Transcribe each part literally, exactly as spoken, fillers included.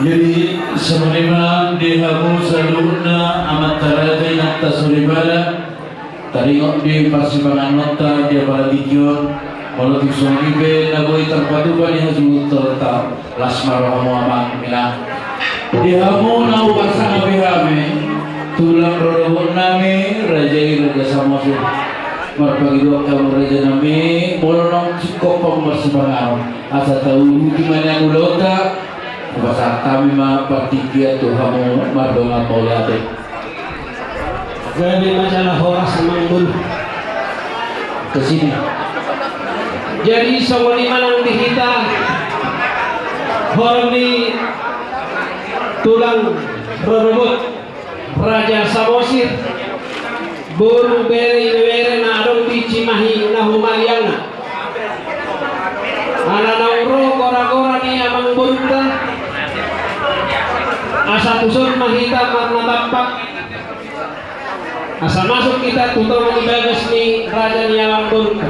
Jadi songon i ma di hamu saluhutna amanta raja, inanta soripada, taringot di parsipanganonta di apala tingki on. Molo tung songon i pe na boi tarpatupa ni hasuhutonta, las ma rohamu amang inang. Di hamu na huparsangapi hami, tulang rorobot nami raja i Raja Samosir, marpangidoan hamu raja nami, molo naung singkop hamu marsipanganon, asa tauduti ma nian ulaonta. Hupasahat hami ma partingkian tu hamu mardongan mauliate. Gabe ma jala horas amang boru. Ke sini. Jadi songon i ma nang di hita horong ni tulang rorobot Raja Samosir, boru, bere, ibebere na adong di Cimahi na humaliangna. Ala naung ro gora-gora ni amang borunta, asa tuson ma hita marnatampak, asa masuk hita tu tonga ni bagas ni raja ni amang borunta.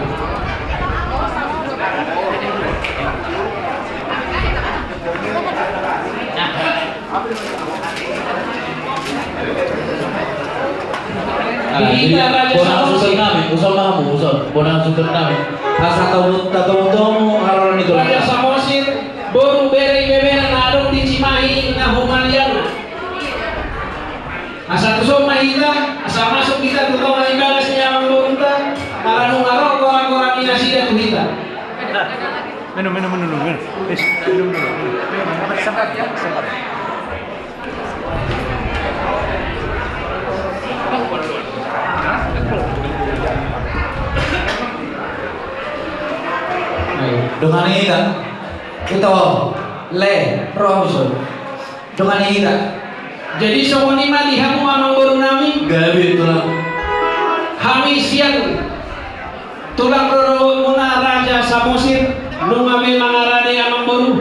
Di hita Raja Samosir. Bona sutan nami, usa ma hamu, usa. Bona sutan nami. Asa tau, tau, tau, tau, haroro ni tulang. Raja Samosir, boru, bere, ibebere na adong di Cimahi na humaliangna. Asa tuson ma hita, asa masuk hita tu tonga ni bagas ni amang borunta, ala nunga ro gora-gora ni nasida tu hita. Minum, minum, minum dulu, minum. Is, minum dulu, minum. Minum, minum. Sabar, ya, sabar. Ayo, dongan hita. Ito, le, romuso. Dongan hita. Jadi songon i ma di hamu amang boru nami. Gabe tulang. Hami sian tulang rorobotmuna Raja Samosir, nunga be mangarade amang boru,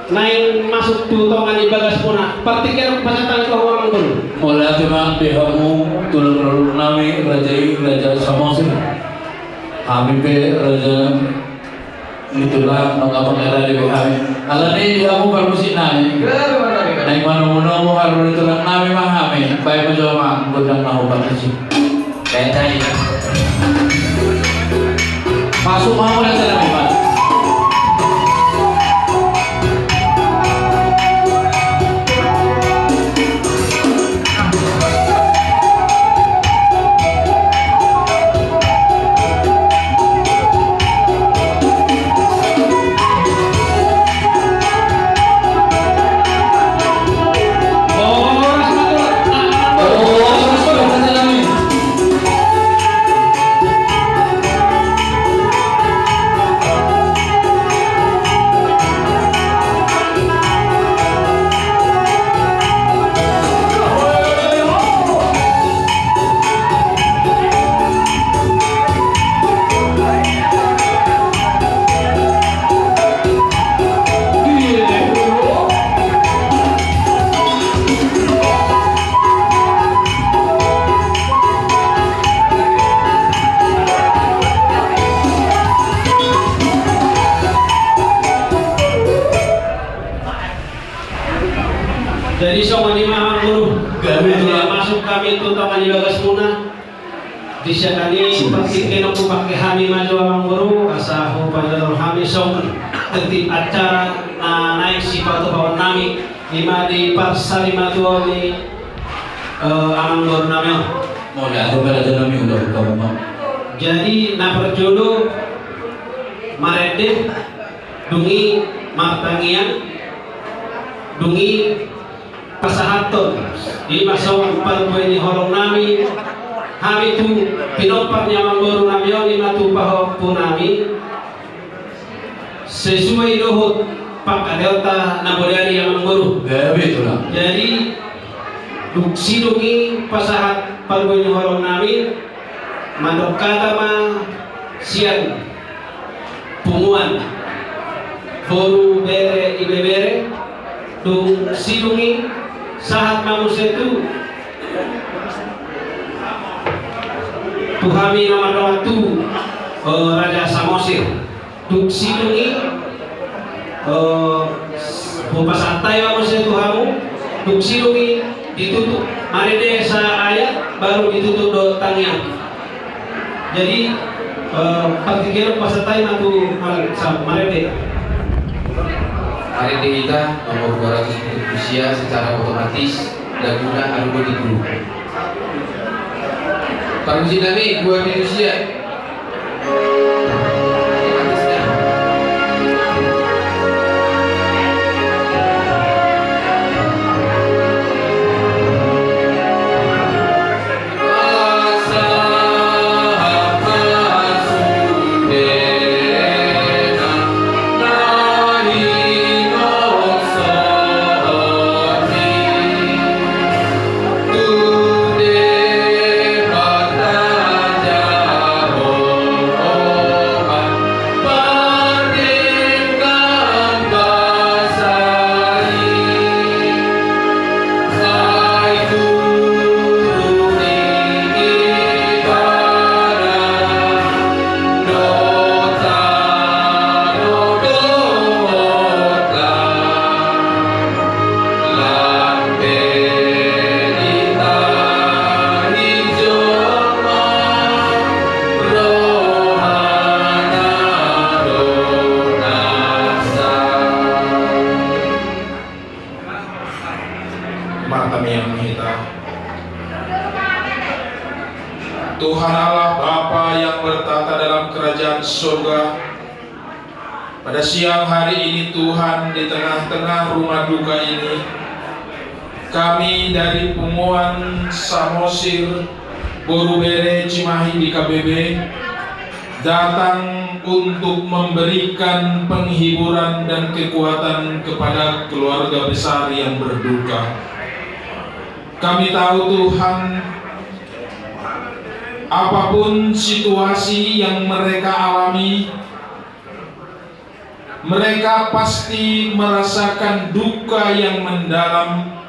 naeng masuk tu tonga ni bagasmuna. Partingkian pasahat hami tu hamu amang boru. Mauliate ma di hamu tulang rorobot nami raja i Raja Samosir. Hami pe raja ni tulang nunga mangarade be hami. Alani i di hamu parmusik nami. Naeng manomu-nomu haroro ni tulang nami ma hami. Baen ma jo amang gondang na huparmusik. Baen hami. Masuk ma hamu raja nami, masuk. Jadi songon i ma amang boru. Gabe tulang. Masuk hami tu tonga ni bagasmuna. Di sian i, partingkian on hupangke hami ma jo amang boru, asa hupajolo hami songon tertib acara na naeng sipatupaon nami, i ma di parsarimatuaon ni, eh, amang boru nami on. Mauliate ma raja nami, ulaon hamu ma. Jadi na parjolo marende, dung i martangiang, dung i pasahathon, i ma songon parbue ni holong nami, hami tu pinompar ni amang boru nami on, i ma tu pahompu nami, sesuai dohot pangkataionta na bodari amang boru. Gabe tulang. Jadi dung sidung i pasahat parbue ni holong nami, mandok hata ma sian punguan, boru, bere, ibebere, dung sidung i sahat ma muse tu, tu hami na mardongan tu, eh, Raja Samosir. Dung sidung i, eh, Hupasahat hami ma muse tu hamu, dung sidung i ditutup, marende sa ayat, baru ditutup do tangiang. Jadi, eh, partingkian hupasahat hami ma tu, eh, sa-, marende. Marende hita nomor dua ratus pitu pulu sia secara otomatis laguna Alugo di Guru. Parmusiknami dua pitu sia. Martangiang ma hita. Tuhan Allah, Bapa yang bertata dalam kerajaan surga, pada siang hari ini, Tuhan, di tengah-tengah rumah duka ini, kami dari Punguan Samosir, Boru Bere, Cimahi di K B B, datang untuk memberikan penghiburan dan kekuatan kepada keluarga besar yang berduka. Kami tahu, Tuhan, apapun situasi yang mereka alami, mereka pasti merasakan duka yang mendalam,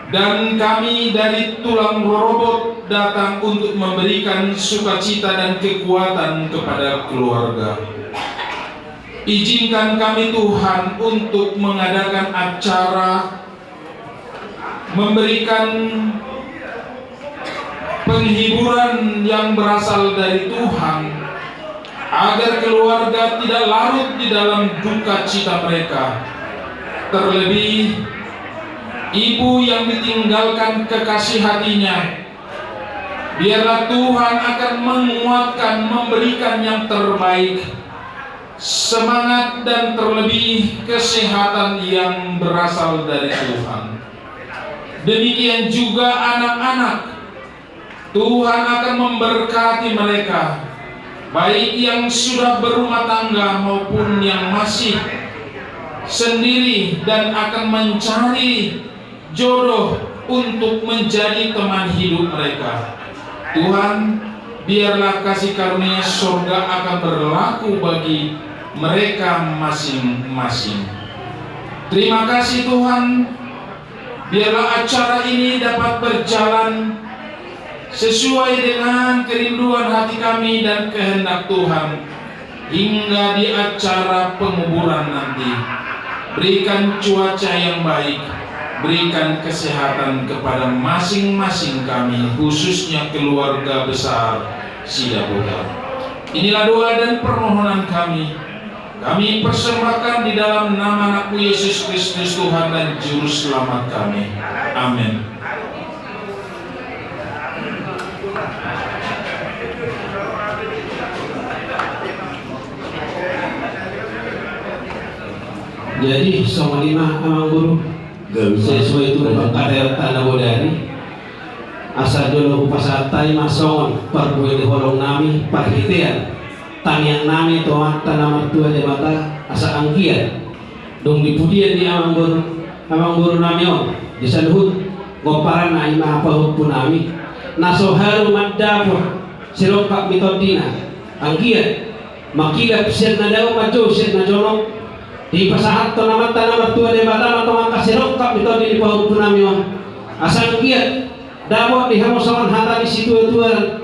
dan kami dari tulang rorobot datang untuk memberikan sukacita dan kekuatan kepada keluarga. Izinkan kami, Tuhan, untuk mengadakan acara memberikan penghiburan yang berasal dari Tuhan, agar keluarga tidak larut di dalam duka cita mereka. Terlebih ibu yang ditinggalkan kekasih hatinya, biarlah Tuhan akan menguatkan, memberikan yang terbaik, semangat dan terlebih kesehatan yang berasal dari Tuhan. Demikian juga anak-anak, Tuhan akan memberkati mereka, baik yang sudah berumah tangga maupun yang masih sendiri dan akan mencari jodoh untuk menjadi teman hidup mereka. Tuhan, biarlah kasih karunia sorga akan berlaku bagi mereka masing-masing. Terima kasih, Tuhan, biarlah acara ini dapat berjalan sesuai dengan kerinduan hati kami dan kehendak Tuhan. Hingga di acara penguburan nanti, berikan cuaca yang baik, berikan kesehatan kepada masing-masing kami, khususnya keluarga besar Sidabutar. Inilah doa dan permohonan kami. Kami persembahkan di dalam nama Anakmu Yesus Kristus, Tuhan dan Juru Selamat kami. Amin. Jadi songon i ma, Amang Guru, sesuai tu pangkataion na bodari, asa jolo hupasahat hami ma songon parbue ni holong nami, parhitean tangiang nami tu Amanta na martua Debata, asa anggiat dung dipudian ni amang boru, amang boru nami on di saluhut pomparanna, i ma pahompu nami, na so haru mandapot silongkap ni tondina, anggiat mangkilap sian na dao manjou sian na jonok. Dipasahathon Amanta na martua Debata ma tu angka silongkap ni tondi ni pahompu nami on, asa anggiat dapot di hamu songon hata ni situatua,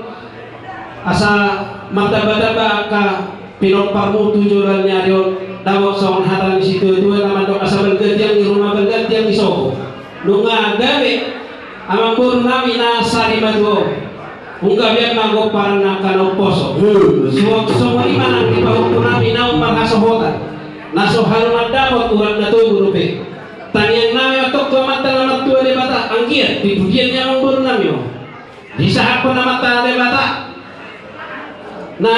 asa martambatamba angka pinomparmu tu joloan ni ari on. Dapot songon hata ni situatua na mandok asa balga tiang ni ruma, balga tiang ni sopo. Nunga gabe amangboru nami na sari matua on. Nunga biang ma gomparan na angka na umposo. Suang songon i ma nang di pahompu nami naung marhasohotan, na so halu mandapot urat na togu dope. Tangiang nami ma tong tu Amanta na martua Debata, anggiat di pudian ni amangboru nami on disahaphon Amanta Debata na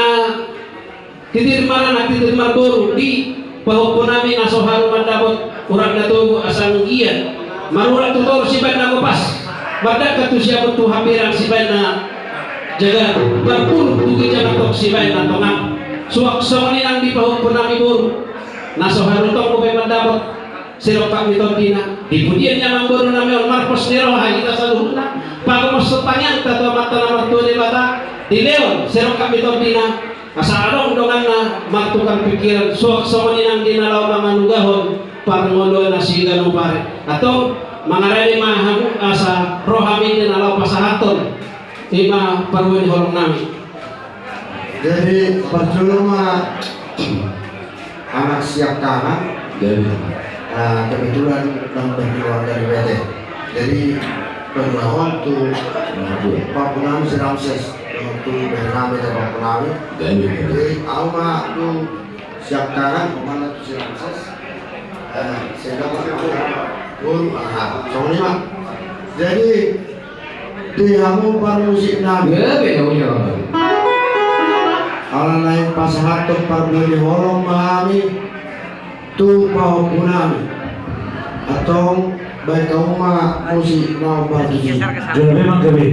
titir maranak, titir marboru di pahompu nami na so halu mandapot urat na togu, asa anggiat marurat tu toru sibaen na gopas, mardangka tu siamun tu hambirang sibaen na jagar, marpulung tu ginjang antong sibaen na tonga. Suang songon i nang di pahompu nami boru na so halu tong dope mandapot sirongkap ni tondina. Di pudian ni amangboru nami on marpos ni roha hita saluhutna, pagomoshon tangiangta tu Amanta na martua Debata, dilehon sirongkap ni tondina, asa adong donganna martukar pikiran, suang songon i nang di na laho manganugahon parngoluan na siganup ari. Antong mangarade ma hamu asa ro hami di na laho pasahathon i ma parbue ni holong nami. Jadi parjolo ma anak siangkangan. Jadi, eh, kebetulan nang berkeluarga di P T. Jadi pernah tu pahompu nami si Ramses, tu bere nami tu pahompu nami. Jadi, jadi au ma tu siangkangan, mana tu si Ramses. Eh, sehingga boru, aha, songon i ma. Jadi di hamu parmusik nami. Gabe na uja. Ala naeng pasahathon parbue ni holong ma hami tu pahompu nami. Antong baen hamu ma musik na umbar tusi. Gabe ma gabe.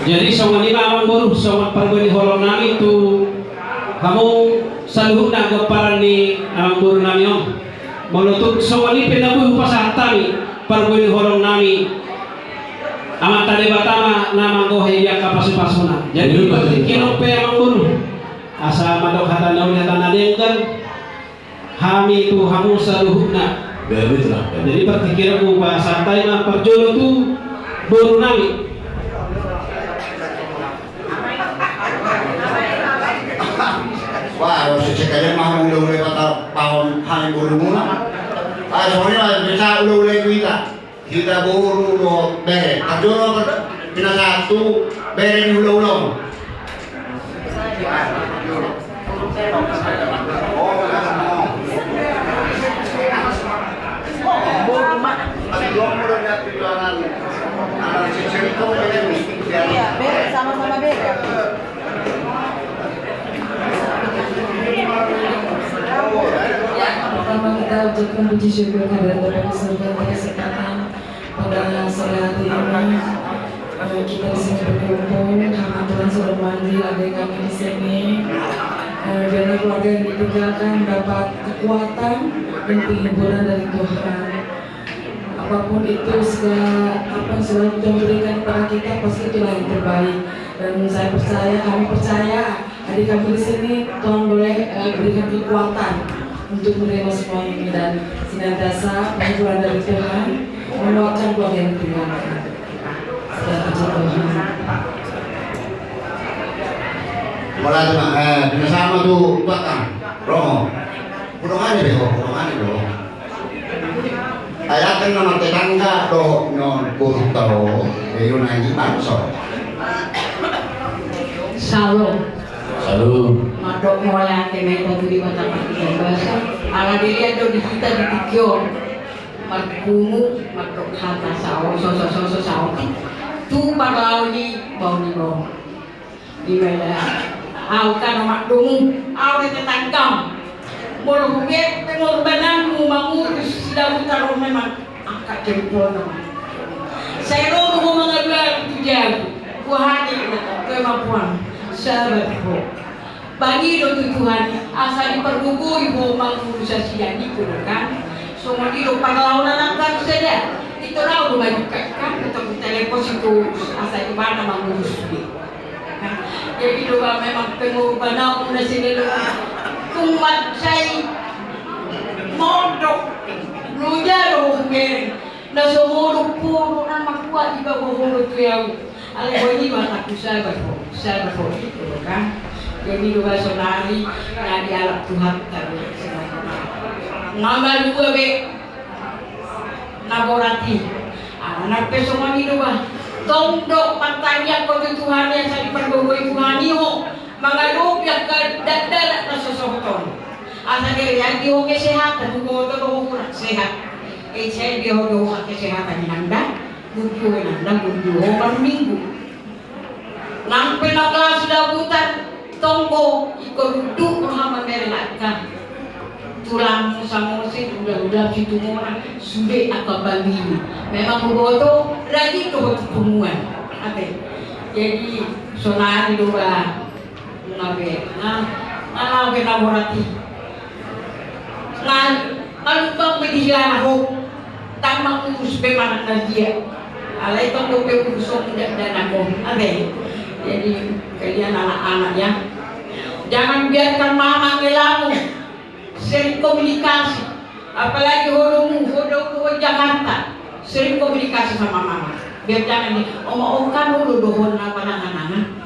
Jadi songon i ma amangboru, songon parbue ni holong nami tu hamu saluhutna gomparan ni amangboru nami on. Molo tung songon i pe na boi hupasahat hami parbue ni holong nami, Amanta Debata ma na manggohi di angka pasupasuna. Jadi, iya, betul, partingkian on pe amangboru, asa mandok hata na uli hata na denggan hami tu hamu saluhutna. Iya, betul. Jadi partingkian on hupasahat hami ma parjolo tu boru nami. Wah, ro sisik aja mah ulaula patapahon hami borumuna. Ah, songon i ma bisa ulaula tu hita. Hita boru dohot bere. Parjolo pinasahat tu bere ni ulaula on. Iya, bere, sama-sama bere. Pertama kita ucapkan puji syukur kehadirat Bapa di surga atas kesempatan pada sore hari ini, eh, kita di sini berkumpul karena Tuhan sudah memanggil adik kami di sini. Eh, biarlah keluarga yang ditinggalkan mendapat kekuatan dan penghiburan dari Tuhan. Apapun itu, segala apa yang sudah Tuhan berikan kepada kita, pasti itulah yang terbaik. Dan saya percaya, kami percaya, adik kami di sini, Tuhan boleh, eh, berikan kekuatan untuk menerima semua ini dan senantiasa penghiburan dari Tuhan menguatkan keluarga yang ditinggalkan. Segala puji Tuhan. Wala tu ma, eh, pinasahat ma tu tuak, Romo. Hudongani be ho, hudongani be ho. Ayat nama tetangga dohot non kurto, Yunani bangso. Shalom. Shalom. Mandok mauliate ma hita tu Debata Partingkian Basa. Ala dirian do di hita di tingki on marpungu mandok hata saotik, sosososo saotik tu parlao ni baoa ni baoa. Di bada au kan omak domu, au do tetanggam. Molo hubehe pengorbananmu mangurus si Dabutar on memang angka jempolna. Sai ro do ho mangalualu tu jabu, buahani tu kemampuan. Sabar ho. Bagi do tu Tuhan asa dipargogoi ho mangurus nasida, ninna do kan. Songon i do parlaona nang kan sada. Ito rau do maju kan, kan tetap telepon situ asa ibana mangurus sude. Jadi do ba memang pengorbananmu na sinelo. Tung mansai mondok loja do hubereng. Na so modom podo na makua iba boholo tu au. Alai boi iba aku sabar ho, sabar ho itu kan. Jadi do ba sonari na dialap Tuhan taru. Nama dua be. Na borat i. Ala na pe songon i do ba. Tong do martangiang ho tu Tuhan i asa dipargogoi Tuhan i ho mangadopi angka dakdanak na so sohot on. Asa dilean di ho kesehatan, huboto do ho kurang sehat. E, sai di ho do ho kesehatan inang da. Burju ho inang da, burju ho marminggu. Nang pe na las Dabutar tonggo ingkon unduk roha mamereng angka tulangmu Samosir, uda-uda Situmorang, sude angka bangini. Memang huboto rajin do ho tu punguan. Ate. Jadi sonari do ba. Nunga be na, na laho be na borat i. Nga, nga lumbang be di hilala ho. Tama urus be manang na dia. Alai tong dope urus on dakdanak ho. Ate. Jadi kalian anak-anak ya, jangan biarkan mama ngelamun. Sering komunikasi. Apalagi ho domu, ho domu ho Jakarta. Sering komunikasi sama mama. Biar jangan di, oma, om kan olo dohon na panangan-angan.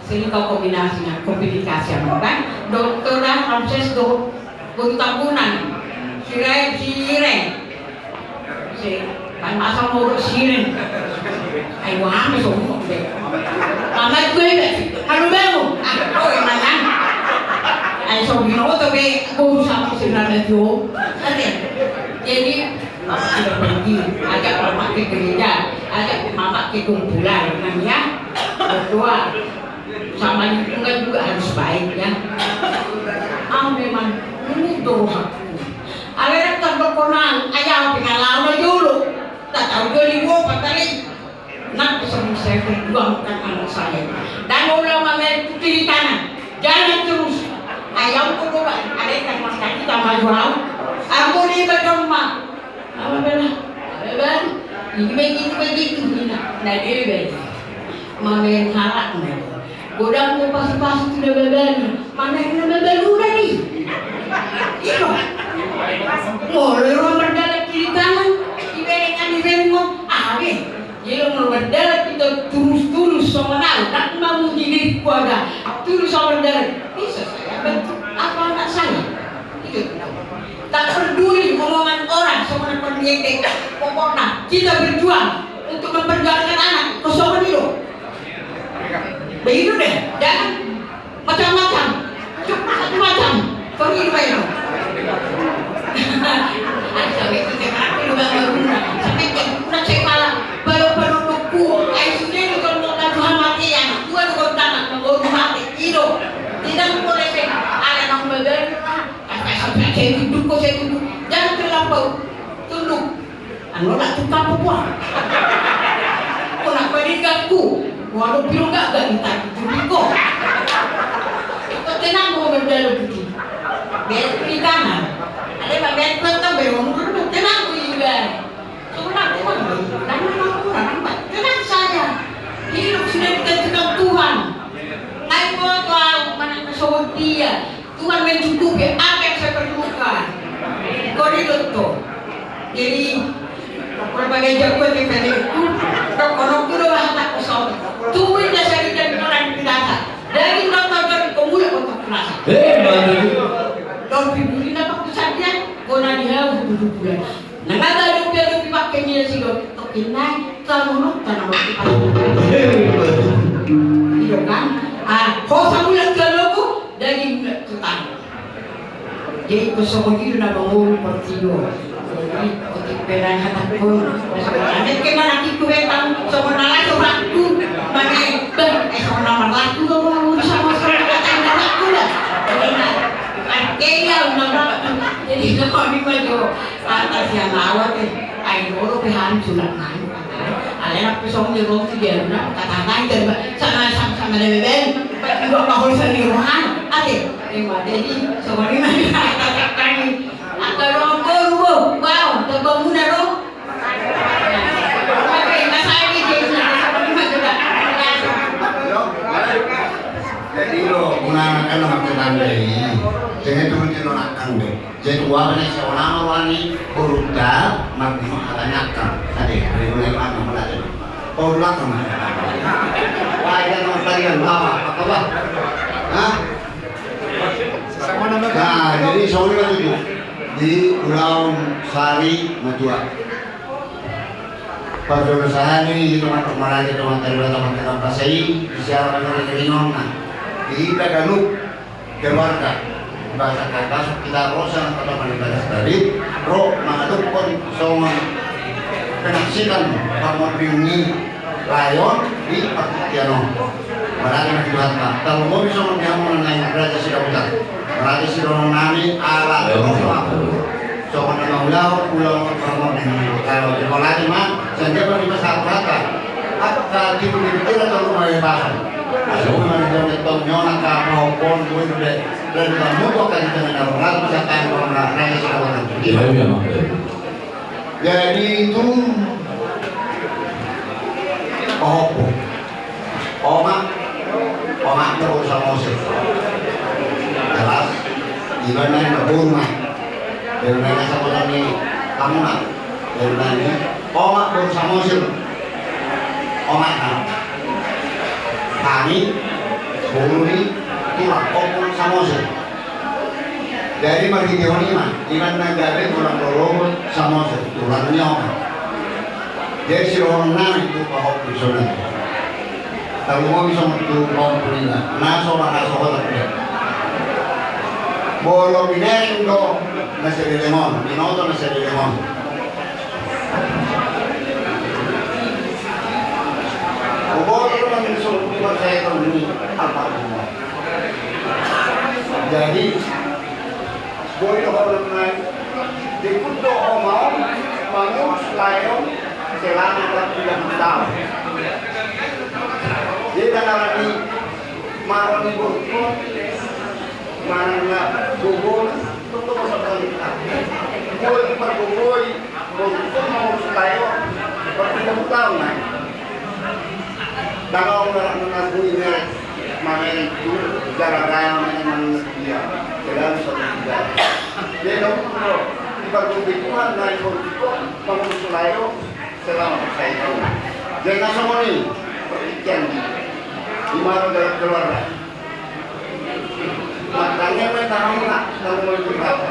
Sering kau kombinasi na, komunikasi sama kan. Dokter dah, Ramses do, Gunung Tambunan. Sirai, Sirai. Si, kan masa mau siring. Ai wahana so mau be. Mama gue be. Kalau mau. Ah, oh, emang kan. Ai so binoto be. Gue sama si Rana Jo. Oke. Jadi, mama sudah pergi. Ajak mama ke gereja. Ajak mama ke kumpulan. Namanya berdoa. Sama lingkungan juga harus baik ya. Au memang nunut do rohangku. Alai rap tardok ho nang, ai au pe na laho na jolo. Tak tahu jolo i bopat alai. Nang bisa saya perjuangkan anak saya. Dan ulang mamereng tu kiri kanan. Jalan terus. Ai au pe do ba, alai kan mas kaki tak maju au. Aku di badong ma. Apa bela? Bela. Ini begitu begitu ina. Na dia bela. Mamereng halak na. Godang do pasupasu tu na babalu. Mamereng na babalu na ni. Iro. Molo ro mardalan kiri kanan. Ibereng kan ibereng mo. Age. Iro molo mardalan kita turus-turus songon au. Nak mamuji diri kuada. Turus au mardalan. Bisa saya bantu apa anak saya? Itu. Tak peduli omongan orang, songon na pardiende. Pokokna kita berjuang untuk memperjuangkan anak. Kosongon i do. Begitu deh, jangan macam-macam. Cuma satu macam. Pergi do bae do. Ai sampe tu sekarang di lubang baru. Sampe tu nak saya pala. Baru-baru duku. Ai sudah itu kalau mau kata hamatean. Dua tu kau tangan, mau hati. I do. Tidak boleh saya. Ada nang badan. Sai tunduk ho, sai tunduk. Jangan terlampau tunduk. Anu nak tukang pupua. Ko nak peninggalku. Waduh, pilu gak gak ditagi tunduk ho. Ko tenang ho mardalan putih. Beri kanan. Ada ma beri kanan, beri umur, tenang ho iba. Tenang, tenang, tenang, tenang, tenang saja. Hidup sudah ditentukan Tuhan. Ngai boto au manang na sogot dia. Tuhan mencukupi apa yang saya perlukan. Kau ridho tu. Jadi, kalau pakai jago di pendekku, kalau kau do hata kosong. Tubuh indah saya dan orang biasa. Dari nonton dari kau mulai kau tak merasa. Eh, mantap. Kau pibuli apa kusadian? Kau nadi hau dulu bulan. Nang ada Taruluk tanaman kita. Iya kan? Ah, ho sabulan ke loko, daging bulan ke tanah. Jadi, pesongo itu nama ngolu pertigo. Jadi, otik pena kata pun. Amet ke mana kiku betang, songon na laku raku. Mana, bang, eh, songon nama raku, lo mau sama songon kata yang raku lah. Jadi, nah, kan kaya nama raku. Jadi, kalau di maju, kata siang awal, eh, ayo, lo pe hancur lah, man. Alai nang pe songon i ro tu dia na kata nang jadi ba sana sama sama de beben. Dua bahul sani rohan ate. Ima jadi songon i ma di kata kami. Angka rohan boru bo. Wow, terbanguna ro. Oke, mas saya di sini. Songon i ma sudah. Jadi lo guna kan nama tetangga ini. Jadi turun di lo nakang deh. Jadi, uapan na siawan ama roha ni borunta, marnino hata ni angka. Ate, rindu ni angka, mula ate. Paul belakang. Wah, ini nama tarian, apa? Apa, apa? Hah? Nah, jadi songon i ma tutu. Di ulaon sari matua. Parjolo sahali di teman-teman lagi, teman terlibat, teman terlibat pasai, di siaran dari Keringon, nah. Di Ida Galuh. Keluarga, bahasa Kalbasan kita ro sian kota Manibagas tadi, ro mangadophon songon penasitan pamonding ni layon di partingkian on. Berarti na Tuhan ma, tarlumobi songon di hamu na naeng raja Sidabutar. Berarti sidohonon nami ala songon na mangulahon, ulaon pamonding ni layon. Jadi berarti ma, sehingga berarti ma satu kata. Apa tipu di pikiran kalau mau bahasa? Asa uma na jauh tong nyona ka pohon boi be. Dan kamu kok kan jangan ada orang bisa kan orang lain sama orang. Iya, iya, Mak. Jadi itu pohon. Oma, oma terus sama usir. Jelas. Iban na boru ma. Iban na sama ni kamu ma. Jadi, oma boru Samosir. Oma, hami boru ni tulang, ompung Samosir. Jadi, marhitehon i ma, iban na gabe tulang lolongon Samosir, tulang ni oma. Jadi, sidohonon nami tu pahompu songon i. Tarlumobi songon tu pahompu ninna, na so manghasohotan be. Molo binereng do na saleleng on, binoto na saleleng on. Huboto do songon i ma saeton ni almarhum on. Jadi, boi do ho nang nai, diput do oma on mangurus lae on selama tiga puluh taon. Jadi, dang alani maro ni borungkon, manang na gogoi, tung do masa paling tak. Boi pargogoi, borungkon mangurus lae on, par tiga puluh taon nai. Dang au ngarap na boi merek, mamerek tu, gara-gara mamerek manusia, selalu satu tiga. Jadi, dong, di pargogoi Tuhan, nai borungkon mangurus lae on, selama saya tahu. Jadi, na songon i, perhatian. Di mana dalam keluarga. Makanya, main tahu nggak? Kamu mau ikut apa?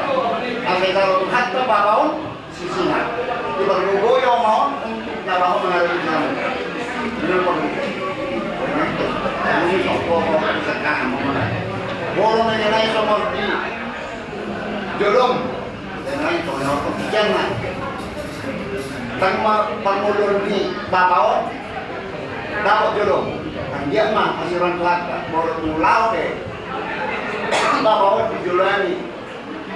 Asal tahu tuh, hatta babaon, sisina. Di pargogoi oma on, untuk na babaon mengalir di sana. Benar, Pak? Ini contoh, sekarang, mana? Bolong aja naik sama di jolom. Dengan pengawasan pikiran. Tang ma parmulon ni babaon, dapot jolo. Anggiat ma, asi roha ni Tuhanta, molo tung laho be babaon di jolo ni,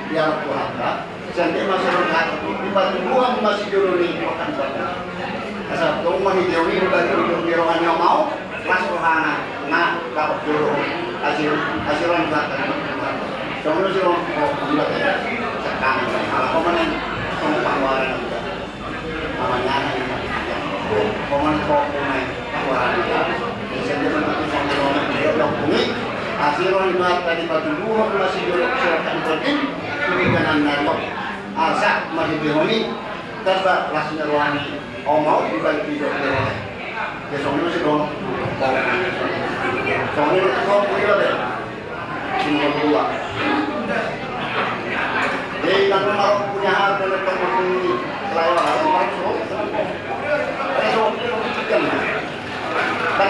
di alam Tuhanta, sangke ma asi roha ni Tuhanta, di patuduhon ma si jolo ni, bukan bukan. Asa tong ma hideo ni, bukan di roha ni oma on. Las rohana, na dapot jolo. Asi, asi roha ni Tuhanta. Songon i, songon i, oh, iba tadi. Sekarang, ala komanen, songon panguaran. Namanya, komanen, komanen, panguaran. Jadi, saya bilang, nanti songon i, songon i, asi roha ni Tuhanta di patuduhon, asi jolo, silakan pergi, di kanan na to. Asa, masih di honi, tetap las ni roha ni. Oma on dibagi tiga puluh. Ya, songon i ma si Dom. Songon i ma si Dom, songon i ma si Dom. Jadi, tanpa mau punya hak dan kepentingan lain, harus masuk.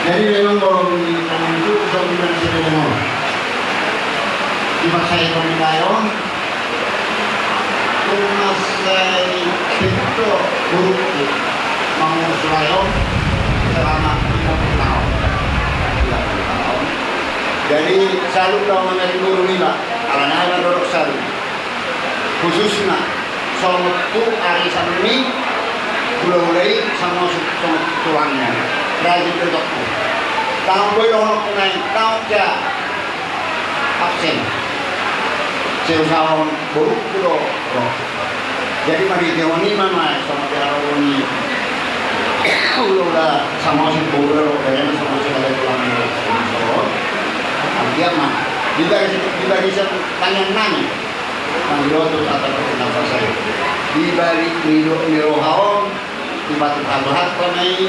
Jadi memang kalau di kami itu bisa bilang sering mau. Di masa ekonomi lain, Rumah saya itu buruk, mau selayo selama tiga puluh tahun. Tiga puluh tahun. Jadi selalu dong mengenai guru ni, Pak. Alana ai mandorong selalu. Khususna songon tu arisan ni hulahula i sama songon tulangna. Rajin betul. Tahu gue dong mengenai tahu ya. Absen. Sai usaha on borungku do ro. Jadi marhite on i ma songon dia ro ni. Hulahula sama si boru ro, dia na sama si ada tulang ro. Artinya ma di barisan, di barisan tangiang nami. Mangido tu tata perkenalkan saya. Di balik ridho ni roha on, Dipatuduhon ma i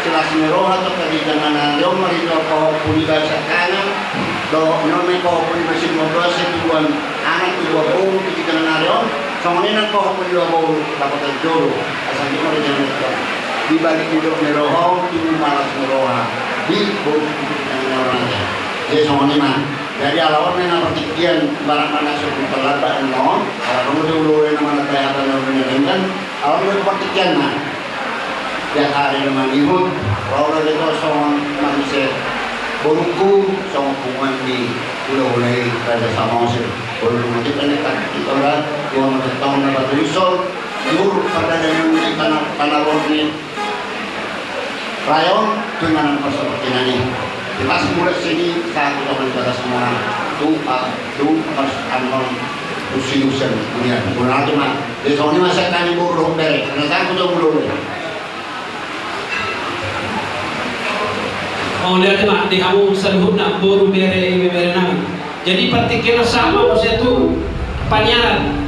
silas ni roha tu tingki na ro on, marhite pahompu ni basa kanan dohot na i pahompu ni basa i, molo sai tubuan anak tubuan boru tingki na ro on. Songon i nang pahompu ni boru dapot jolo. Asa i ma di jalan itu di balik ridho ni roha on, tubu malas ni roha di boru tingki na ro on. Jadi songon i ma. Jadi ala on na partingkian barang mana suku terlambat on. Ala on tu ulu na mana tayatan na ulu na denggan. Au do partingkianna. Dia kari na manihut, ro do dia tu songon manise borungku, songon punguan ni hulahula i Raja Samosir. Boru na manihut kan dia kaki ora, dia manihut tong na batu isol, jur pada dengan ni tanah, tanah ro ni. Rayon tu inganan parsaportinan i. Di pas mulak sini, sahat tu taman batas mana, tu, ah, tu, pas anon, usi usian, dunia, guna tu ma. Di songon i ma sian hami boru dohot bere, na sangkut jo boru. Mauliate ma di hamu saluhutna boru bere, ibebere nami. Jadi partingkian on sahat ma muse tu paniaran.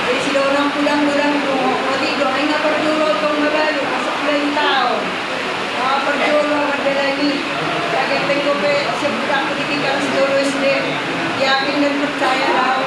Jadi sidongan godang-godang do, molo i do, ai nga parjolo tong mabalu, masuk bulan taon. Ah, parjolo, mardalani. Kaget tenggo pe, sebut aku di tingkat sidolo S D. Yakin dan percaya do.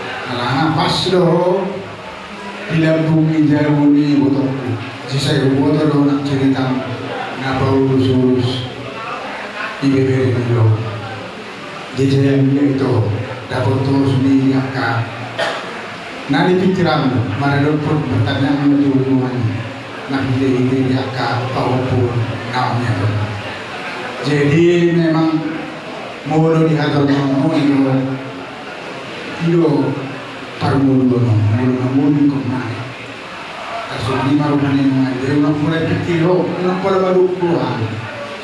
Alana pas do ho di lambung ni jabu ni ibotongku. Jadi sai huboto do nang caritam na paurus-urus ibebere ni do. Jadi sai anggiat ito dapot ho sude angka na di pikiranmu, maradophon pertanyaan na tu hubungan na hita-hita di angka pahompu naung nian. Jadi memang molo di hata on, molo di hata on, ido parmuluon on, molo na molo di kemana. Asal ni maru mani mengajar, unang pola pikir ho, unang pola madukku ha.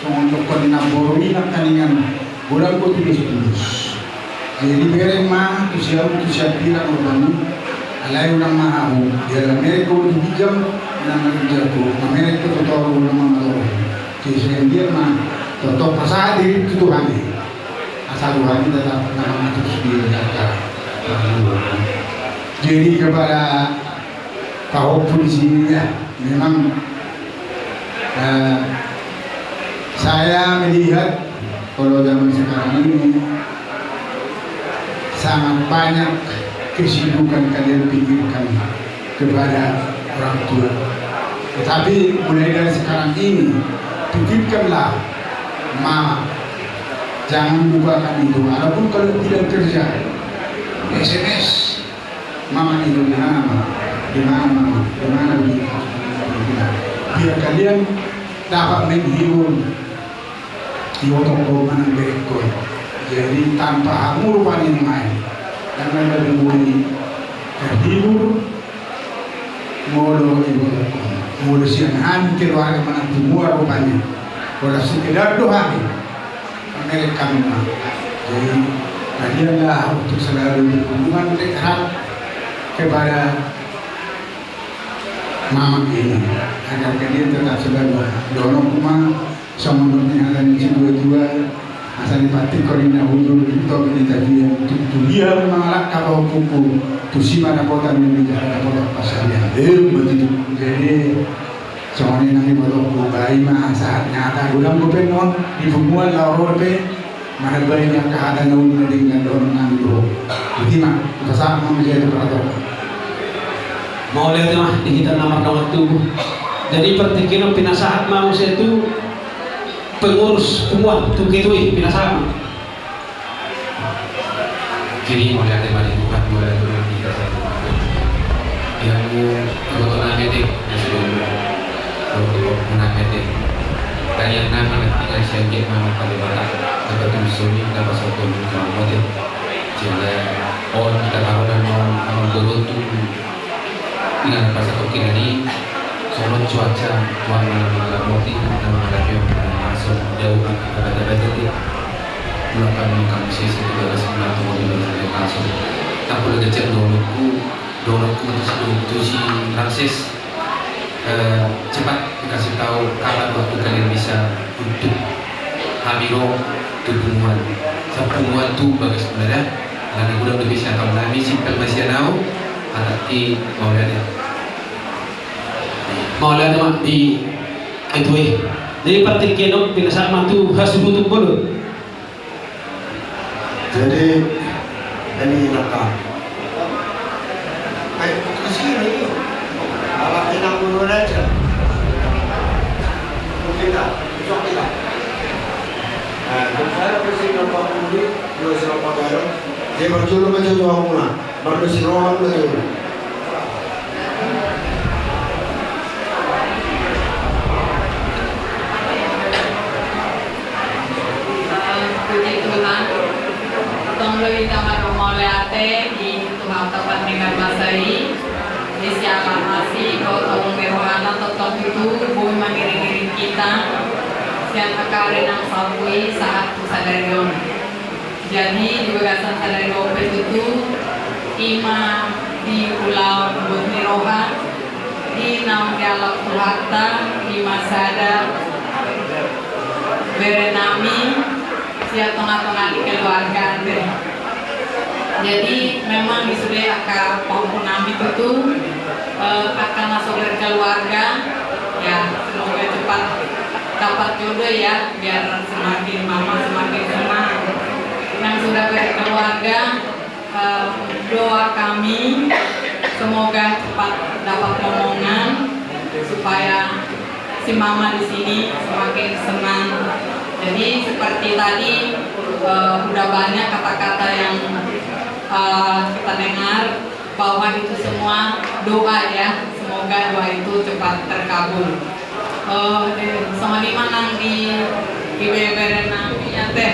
Songon dokon na boru i na kaningan, godang ho tu dos-dos. Jadi bereng ma tu siamun tu siampira ma bamu. Alai unang ma hamu, jala merek ho tu ginjang, unang ma ginjang ho, mamerek ho tu toru, unang ma matoru. Jadi sai anggiat ma tongtong pasahat diri tu Tuhan i. Asa Tuhan i tetap na mangatur sude angka. Jadi kepada pahompu di sini ya, memang eh, saya melihat kalau zaman sekarang ini sangat banyak kesibukan kalian pikirkan kepada orang tua. Tetapi mulai dari sekarang ini, pikirkanlah mama. Jangan lupakan itu. Walaupun kalau tidak kerja, S M S. Mama itu di mana, Ma? Di mana, Mama? Di mana, Bunda? Biar kalian dapat menghibur ibotongku manang berekku. Jadi tanpa hamu rupani nuaeng, dang na boi terhibur molo ibotongku. Molo sian hami keluarga manang tu muar rupani. Molo sekedar do hami. Mereka memang. Jadi, kalianlah untuk selalu berhubungan dekat kepada mama ini, agar kalian tetap selalu dono kuma Songon dohot ni hata ni situa-tua, asa dipantikkon ninna hundul, di topi ni tapian, tu, tu dia mangalangka pahompu, tusi ma dapotan ni jaha dapotan pansarian. Jadi, songon i nang dibotohon, baen ma sahat ni hata, godang dope on di punguan laho ro dope, manambai angka hata na uli na denggan dohot nang di ho. Jadi ma, pasahat ma muse tu parator. Mauliate ma di hita na mardongan tubu. Jadi partingkian on pinasahat ma muse tu pengurus punguan, tu ketua i, pinasahat ma. Jadi mauliate ma di Tuhan, mauliate ma di hita satu. Yang mu, aku tu name deh, yang sudah mu, aku tu name deh. Dan yang nama nanti ngai siang dia nama pada batak, dapat tulis soli, dapat satu, dapat motif. Sehingga, oh, kita tahu dan mau, mau turun tu. Inang pasatokinan i, songon cuaca, Tuhan ma na mangaramoti, na mangarapi on, na langsung jauh angka bata-bata i. Mula kami mangkami sese di bagas mula tumodi bagas di langsung. Tapula gajah dohononku, dohononku ma tu si, tu si Ramses. Eh, cepat dikasih tahu kapan waktu kalian bisa untuk hami ro tu punguan. Sapunguan tu bagas mula da. Alana godang dope sian hami, simpel ma sian au, anak i mauliate. Mauliate ma di ketua i. Jadi partingkian on pinasahat ma tu hasuhuton bolon. Jadi ini lengkap. Baik, kasih lagi. Alat tenang dulu aja. Kita, besok kita. Nah, terus saya kasih lengkap dulu, dua serapa garam. Dia berjuluk aja tuh aku mah. Marlusi roham do tu. Puji Tuhan. Tong do hita marmauliate di Tuhanta pardenggan basa i. Di siala asi dohot holong ni rohana tongtong tutu boi mangiring-iring hita sian angka ari na salpu i sahat tu sadari on. Jadi di bagasan sadari on pe tutu, i ma di ulaon buat ni roha, di naung dialap Tuhanta, i ma sada bere nami sian tonga-tonga ni keluarga ate. Jadi memang di sude angka pahompu nami tutu, eh, angka na so berkeluarga, ya semoga cepat dapat jodoh ya, biar semakin mama semakin senang. Yang sudah berkeluarga, eh, doa kami semoga cepat dapat momongan supaya si mama di sini semakin senang. Jadi seperti tadi, eh, udah banyak kata-kata yang, eh, kita dengar, bahwa itu semua doa ya, semoga doa itu cepat terkabul. Eh, eh, songon i ma nang di, di be-, bere nami ate,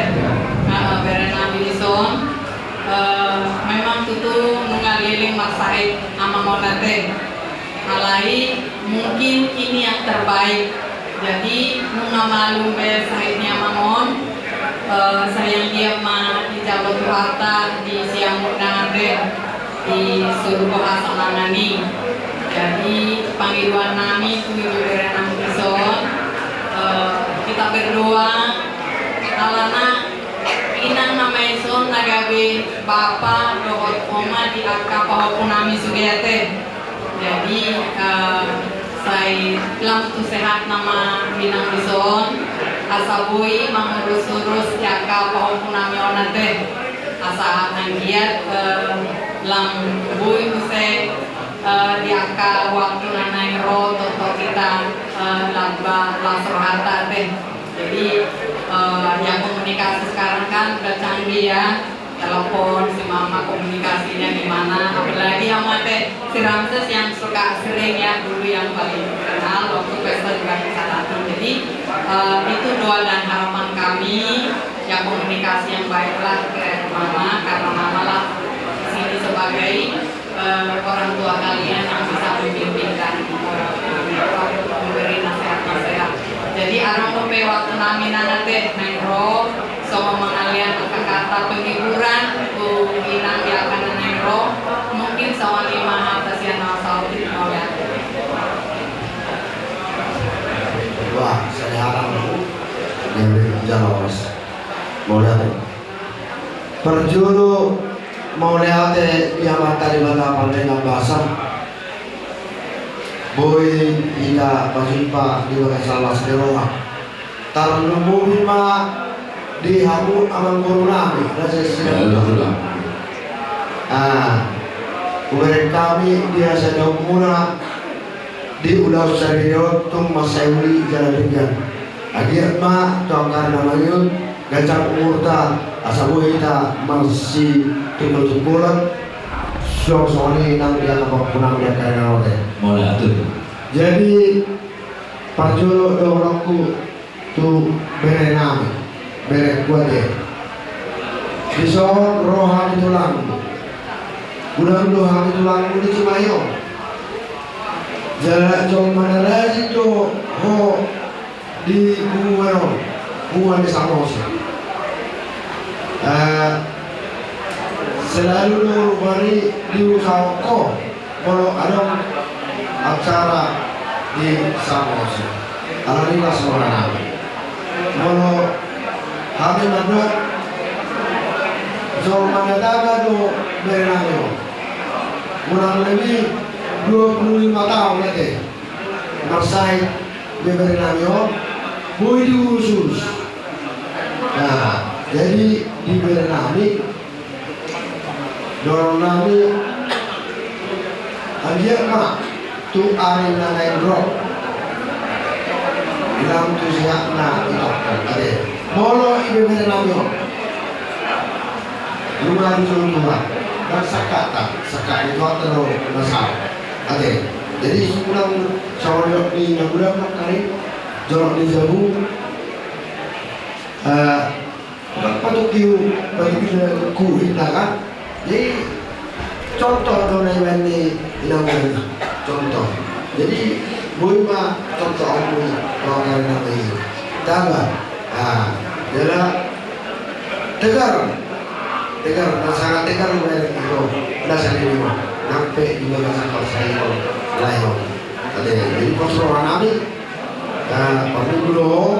eh, bere nami dison, eh, memang tutu nunga leleng marsahit amang on ate. Alai mungkin ini yang terbaik. Jadi nunga malum be sahit ni amang on, eh, sai anggiat ma dijalo Tuhanta di siamun na ate di surgo hasanangan i. Jadi pangidoan nami tu ibebere nami dison, eh, kita berdoa alana inang nama i son na gabe bapa dohot oma di angka pahompu nami sude ate. Jadi, eh, sai lam tu sehat nama inang dison, asa boi mangurus-urus di angka pahompu nami on ate. Asa anggiat, eh, lam boi muse, eh, di angka waktu na naeng ro tongtong hita, eh, lamba las rohanta ate. Jadi, eh, ya komunikasi sekarang kan udah canggih ya. Telepon si mama komunikasinya gimana, apalagi sama ate si Ramses yang suka sering ya, dulu yang paling kenal waktu pesta juga bisa datang. Jadi, eh, itu doa dan harapan kami, ya komunikasi yang baiklah ke mama, karena mama lah di sini sebagai eh, orang tua kalian yang bisa membimbing dan, eh, memberi nasihat-nasihat. Jadi arang dope waktu nami nang ate naeng ro, songon mangalean angka kata penghiburan tu inang di angka na naeng ro, mungkin songon i ma hata sian au saut i. Wah, sai arang. Jalo, Mas. Mauliate. Parjolo mauliate di Amanta Debata pardenggan basa. Boi hita pajumpa di bagasan las ni roha. Tarlumobi ma di hamu amangboru nami, na sesena. Ah, hubereng hami di hasadaonmuna di ulaon sadari on tung mansai uli jala denggan. Anggiat ma tu angka ari na mangihut, ganjang umurta, asa boi hita marsitungkoltungkolan. Suang songon i nang di angka pahompunami di angka ari na ro. Mauliate. Jadi, parjolo dohononku tu bere nami, bere kuat e. Dison ro hami tulangmu. Godang do hami tulangmu di Cimahi on. Jala jolma na rajin do ho di punguan on, punguan ni Samosir. Eh, selalu do rupani diusahahon ho molo adong acara di Samosir. Alani las roha nami. Molo hami mandok, jolma na daba do bere nami on. Kurang lebih dua puluh lima tahun ate. Marsahit bere nami on, boi diurus-urus. Nah, jadi di bere nami, dohonon nami, anggiat ma tu ari na naeng ro, lam tu sehatna itokkon ate. Molo i bere nami on, nunga dijou Tuhan, dan sangkapta, sangkap ni Tuhanta do na saut ate. Jadi, unang songon ni na godang nangkaning, jolma ni jabu, eh, Patungkihu, patungkihu inna kan. Jadi contoh do na ibaen ni inang on, contoh. Jadi boi ma contoh on, boi ma karena ini. Taba, ah, jala tegar, tegar, na sangat tegar, na sandiri ma nang pe di bagasan parsahiton lae on. Ate, jadi pos roha nami, ah, paminggu do ho,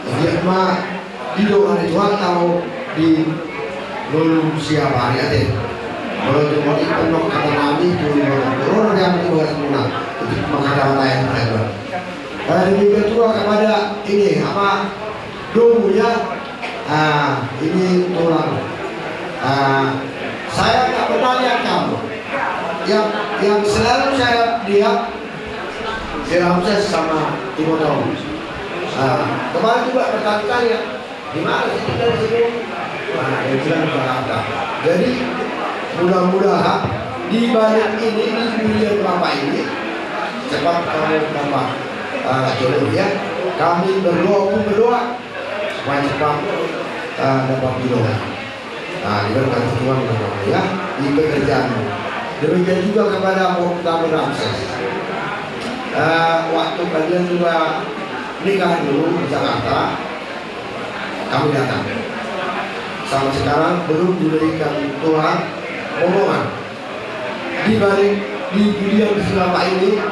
anggiat ma didongani Tuhanta ho di ngolu siapari ate. Molo tung modi pernah kata nami tu molo corona di ambil tugasmuna, untuk mengkata-katai mereka. Eh, demikian juga kepada ini apa, domu ya. Ah, ini tulang. Ah, saya nggak pernah lihat kamu. Yang, yang selalu saya lihat si Ramses sama Timoteo. Ah, kemarin juga berkali-kali ya, di mana sih tinggal di sini? Nah, dia bilang di Jakarta. Jadi mudah-mudahan di balik ini, di pemilihan Bapak ini, cepat kamu dapat, ah, jodoh ya. Kami berdoa pun berdoa supaya cepat, ah, dapat jodoh. Nah, diberkati Tuhan, ya, di pekerjaan. Demikian juga kepada Bapak Kami Ramses. Eh, waktu kalian juga nikah dulu di Jakarta, kami datang. Sampai sekarang belum diberikan Tuhan momongan. Di balik, di pujian di Bapak ini,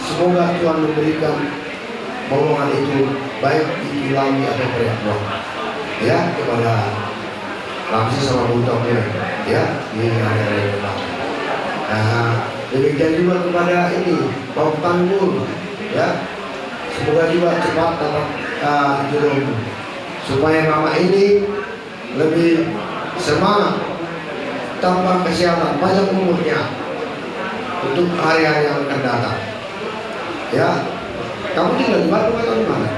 semoga Tuhan memberikan momongan itu, baik itu lami atau perempuan. Ya, kepada Ramses sama Bung Tommy, ya, di hari raya Natal. Nah, demikian juga kepada ini, Pak Tanggul, ya. Semoga juga cepat dapat, ah, jodoh. Supaya mama ini lebih semangat, tambah kesehatan, panjang umurnya untuk hari-hari yang akan datang. Ya, kamu tinggal di Bandung atau di mana?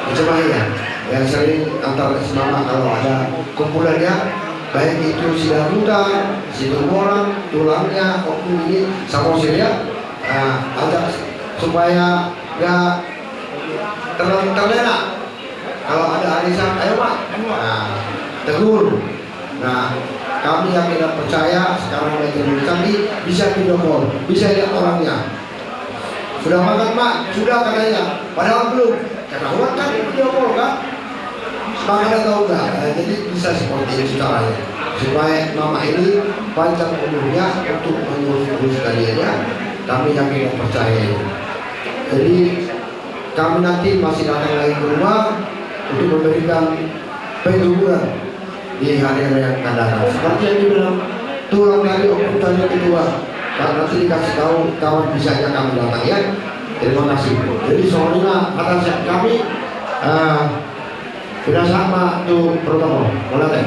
Di Cimahi ya? Ya, sering antar semangat kalau ada kumpulannya, baik itu si Daruta, si Tumorang, tulangnya, Oku ini, Samosir ya. Nah, ajak supaya nggak terlena. Kalau ada arisan, ayo Pak. Nah, tegur. Nah, kami yakin dan percaya sekarang udah jadi canggih, bisa video call, bisa lihat orangnya. Sudah makan Pak? Sudah katanya. Padahal belum. Ketahuan kan video call kan? Makan atau enggak? Nah, jadi bisa seperti itu caranya. Supaya mama ini panjang umurnya untuk mengurus-urus kalian ya. Kami yakin dan percaya ini. Jadi Kami nanti masih datang lagi ke rumah untuk memberikan penghiburan di hari-hari yang akan datang. Seperti yang dibilang tulang tadi, oknum tadi, ketua, kan nanti dikasih tahu kapan bisanya kami datang, ya. Terima kasih. Jadi, songon i ma hata sian kami, eh, Pinasahat ma tu protokol. Mauliate.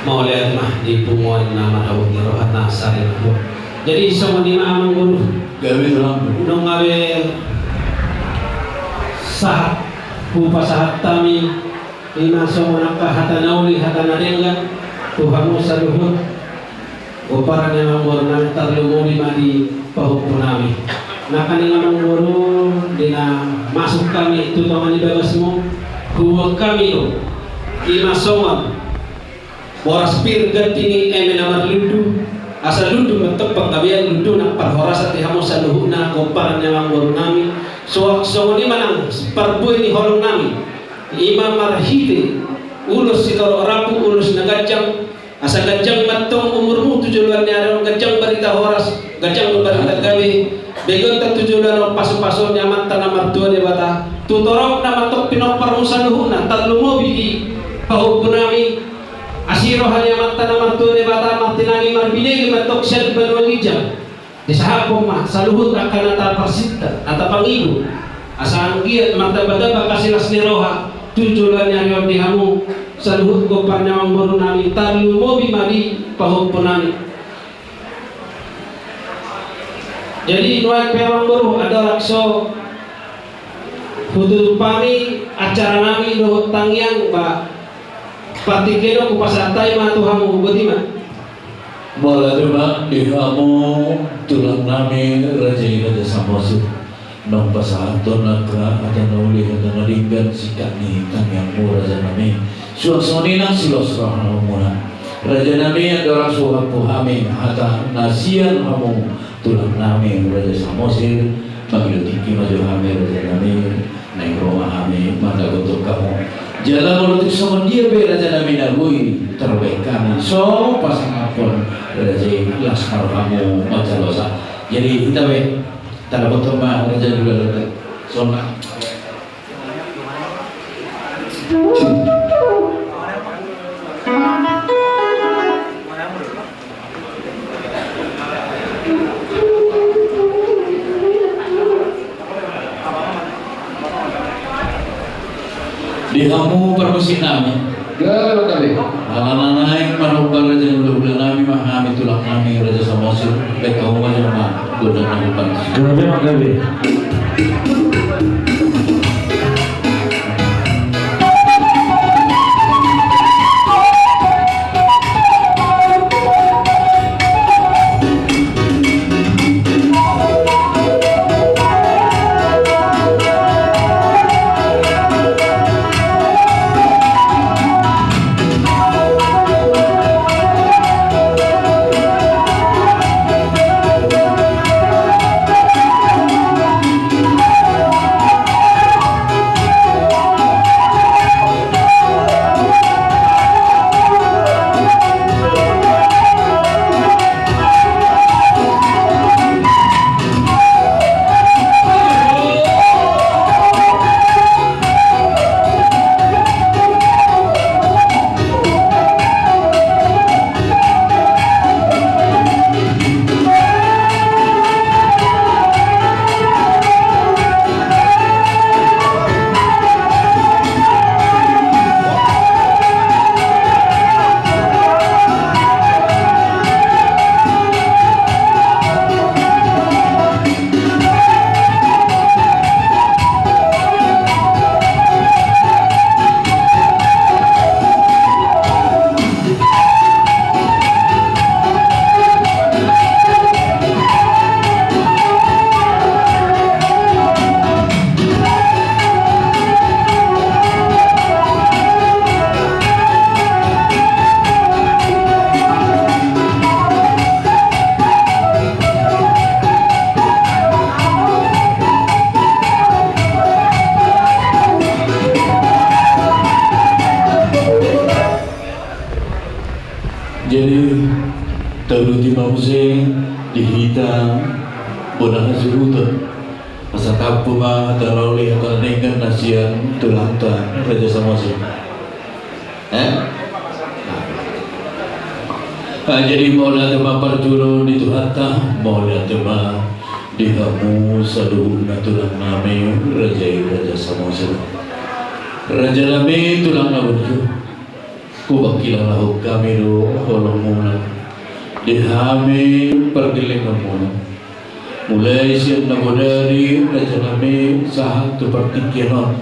Mauliate ma di punguan na marhabot ni roha na sari na hot. Jadi songon i ma amang boru. Gabe tulang. Nunga be sahat hupasahat hami, i ma songon angka hata na uli, hata na denggan tu hamu saluhut. Pomparan ni amang boru nami, tarlumobi ma di pahompu nami. Nangkaning amang boru, di na masuk hami tu tonga ni bagasmu, huboan hami do i ma songon boras pir ganti ni eme na marlundu, asa lundu ma antong panggabean, lundu nang parhorasan di hamu saluhutna pomparan ni amang boru nami. So, songon i ma nang parbue ni holong nami, i ma marhite ulos sitorop rambu, ulos na ganjang, asa ganjang ma antong umurmu tu joloan ni ari on, ganjang barita horas, ganjang barita gabe, begeonta tu joloan on pasupasu ni Amanta na martua Debata, tu toropna ma antong pinomparmu saluhutna, tarlumobi di pahompu nami, asi roha ni Amanta na martua Debata, martinangi marbinege ma antong sian banua ginjang. Disahaphon ma saluhut angka na taparsinta, na tapangido, asa anggiat martambatamba hasilas ni roha tu joloan ni ari on di hamu saluhut pomparan ni amang boru nami, tarlumobi ma di pahompu nami. Jadi nuaeng pe amang boru, andorang so hututup hami acara nami dohot tangiang, ba, partingkian on hupasahat hami ma tu hamu, boti ma. Mauliate ma di hamu tulang nami, raja i Raja Samosir. Naung pasahathon angka hata na uli, hata na denggan sian hami, tangiangmu raja nami. Suang songon i nang silos rohamuna raja nami, andorang so huampu hami hata na sian hamu tulang nami Raja Samosir, mangido tingki ma jo hami raja nami, naeng ro ma hami mandapothon hamu. Jala molo tung songon dia pe raja nami na boi tarbaen hami, so pasangaphon raja i, las ma rohamu manjalosa. Jadi hita be, tadapothon ma raja dula dula. Songon i. Di hamu parmusik nami. Gabe ma gabe. Ala na naeng marhompa raja ni hulahula nami ma hami tulang nami Raja Samosir, baen hamu ma jolo ma gondang na hompa. Gabe ma gabe. Jadi, tauduti ma muse di hita bona hasuhuton. Asa Puma hata na uli hata na denggan na sian tulangta Raja Samosir. Eh? Ah, jadi mauliate ma parjolo di Tuhanta, mauliate ma di hamu saluhutna tulang nami, raja i Raja Samosir. Raja nami tulang na burju. Hubangkilala hon hami do holongmuna di hami pargellenganmuna. Mulai sian na bodari raja nami sahat tu partingkian on,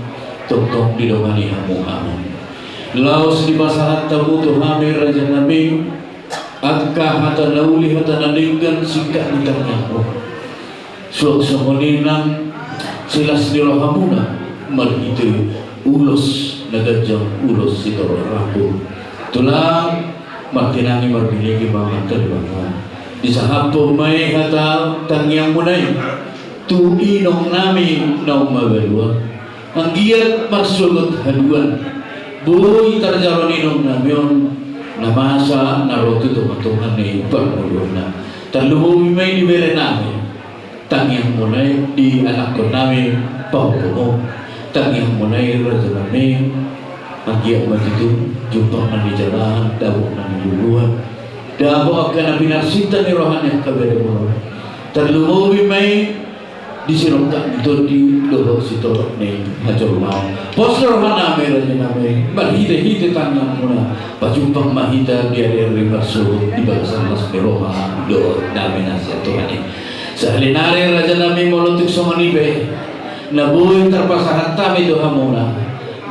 tongtong didongani hamu hami. Laos dipasahat hamu tu hami raja nami angka hata na uli hata na denggan singkat ni tangiangmu. Suang songon i nang silas ni rohamuna marhite ulos na ganjang, ulos sitorop rambu. Tulang, martinangi marbinege ma amanta di banua. Disahaphon ma i hata tangiangmuna i tu inong nami na ummabalu on. Anggiat marsogot haduan, boi tarjalo ni inong nami on na masa na ro tu tongatonga ni parngoluonna. Tarlumobi ma i di bere nami. Tangiangmuna i di anakkon nami pahompu, tangiangmuna i raja nami, anggiat ma tutu jumpang na nijalahan, dapot na niluluan, dapot angka na pinarsinta ni roha ni angka beremuna. Tarlumobi ma i di sirongkap ni tondi dohot sitorop ni hajolmaon. Pos do roha nami raja nami, marhitehite tangiangmuna pajumpang ma hita di ari-ari marsogot di bagasan las ni roha dohot dame na sian Tuhan i. Sahali nari raja nami, molo tung songon i pe na boi tarpasahat hami tu hamuna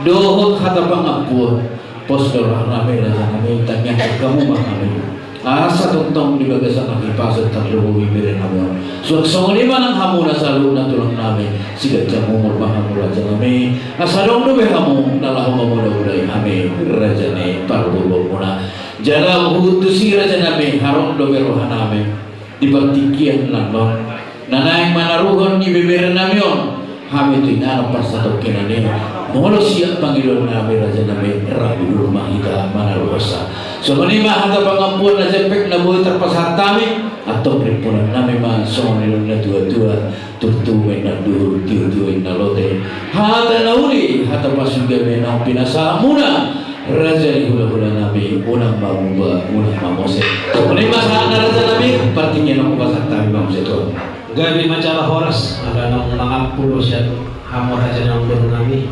dohot hata pangampuon, pos do roha nami raja nami, tangiangkon hamu ma hami asa tongtong di bagasan hahipason tarlumobi bere nami on. Suang songon i ma nang hamuna saluhutna tulang nami, siganjang umur ma hamu raja nami, asa adong dope hamu na laho mamodamodai hami raja ni parboruonmuna. Jala huhut tusi raja nami, haroro dope roha nami di partingkian na on na naeng manaruhon ibebere nami on hami tu inganan parsatongkinan i. Molo siap pangidoan nami raja nami, rambu duru ma hita manaruhonsa. Songon i ma hata pangampuon na jempek na boi tarpasahat hami, antong rimpunan nami ma songon nidok ni natuatua: Turtu ma inna duhur, tiutiu ma inna lote. Hata na uli hata pasupasu ma naung pinasahatmuna raja ni hulahula nami, unang ma muba unang ma mose. Songon i ma sahatna raja nami, partingkian on hupasahat hami ma muse tu hamu. Gabe ma jala horas, ala naung mangampu do sian hamu raja ni amangboru nami.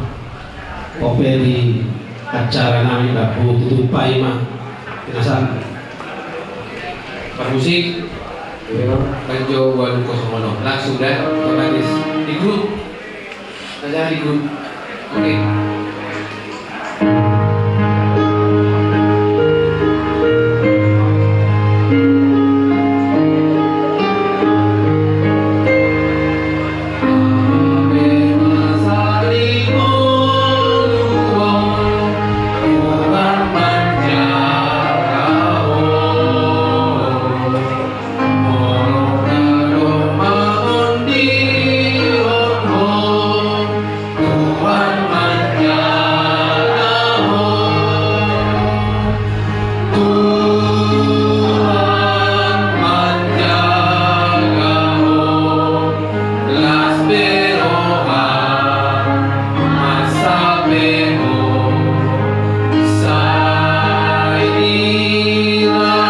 Ope di acara nami, bahu tutup pai ma. Pinasahat. Parmusik. Banjo walu kosong onom. Langsung dah, otomatis. Di grup. Saja di grup. Oke. Las pe roham, mansai pe ho, sai diramoti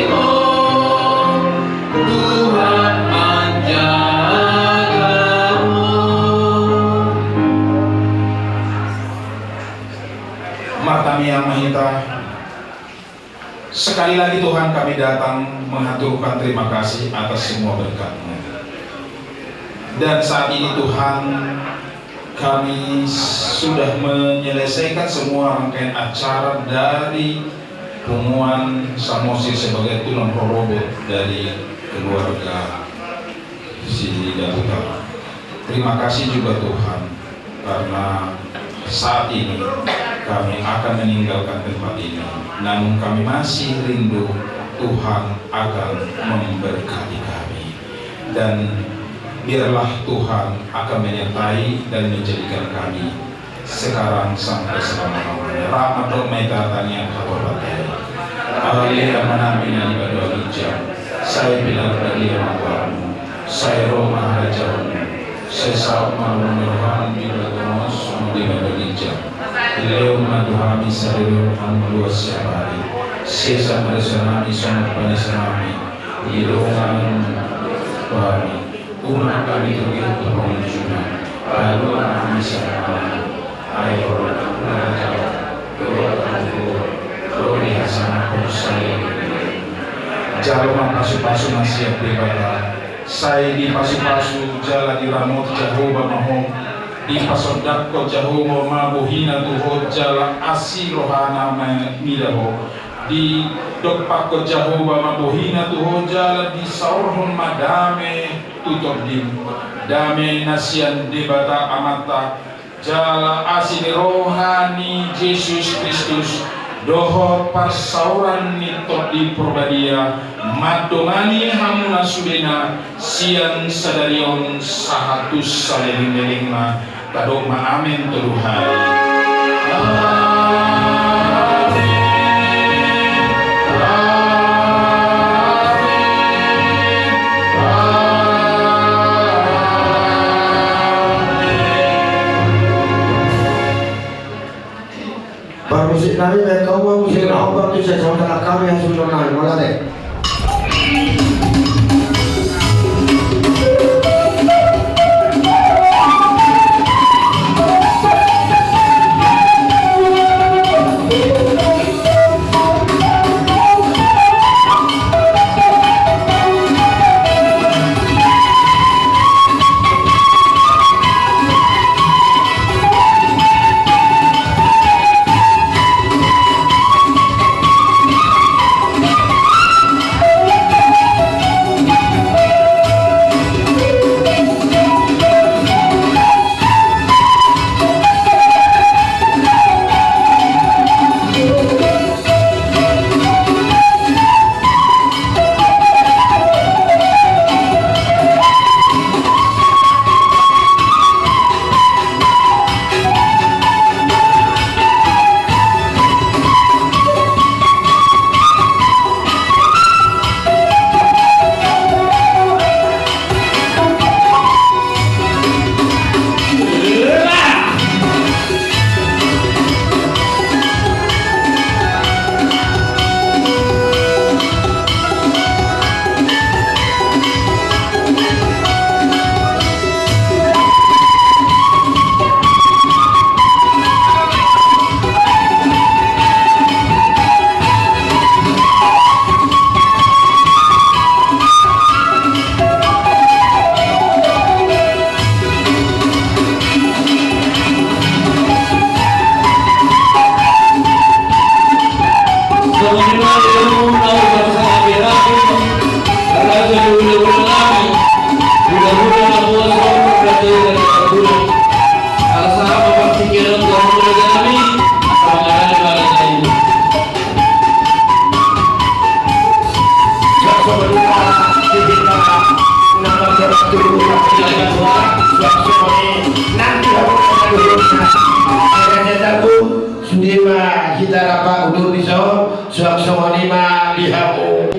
ho, Tuhan manjaga ho. Martangiang ma hita. Sekali lagi Tuhan, kami datang menghaturkan terima kasih atas semua berkat-Mu. Dan saat ini Tuhan, kami sudah menyelesaikan semua rangkaian acara dari punguan Samosir sebagai tulang rorobot dari keluarga Sidabutar. Terima kasih juga Tuhan, karena saat ini kami akan meninggalkan tempat ini. Namun kami masih rindu, Tuhan akan memberkati kami. Dan biarlah Tuhan akan menyertai dan menjadikan kami sekarang sampai selama-lamanya. Rap mandok ma hita tangiang hatopan i. Ale Amanami na di banua ginjang, sai pinarbadia ma goarMu, sai ro ma harajaonMu, Sai saut ma lomo ni roham di bagasan songon na di ginjang. Lehon ma tu hami sadari on hangoluan siapari. Sesa ma dosanami songon panesanami di dongan tu hami. Unang hami togihon tu pangunjunan. Palua ma hami sian pangago. Ai Ho do harajaon, dohot hagogoon, dohot hasangapon saleleng ni lelengna. Jalo ma pasupasu na sian Debata. Sai dipasupasu jala diramoti Jahowa ma ho. Dipasondanghon Jahowa ma bohina tu ho jala asi rohana ma mida ho. Didompakhon Jahowa ma bohina tu ho jala disaorhon ma dame tu tondim. Dame na sian Debata Amanta, jala asi ni roha ni Jesus Kristus, dohot parsaoran ni Tondi Parbadia, mandongani hamuna sudena, sian sadari on sahat tu saleleng-lelengna. Tadok ma amen tolu hali. Amen. Amen. Amen. Parmusik nami, baen hamu ma musik na hombar tu sai saudara kami, hasundutan nami, mauliate. Sude ma hita rap udur di son, suang songon i ma di hamu.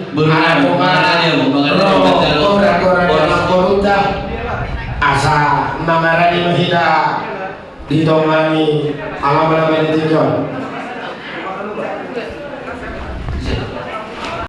Asa mangarani ma hita di tonga ni amang na baen tingki on.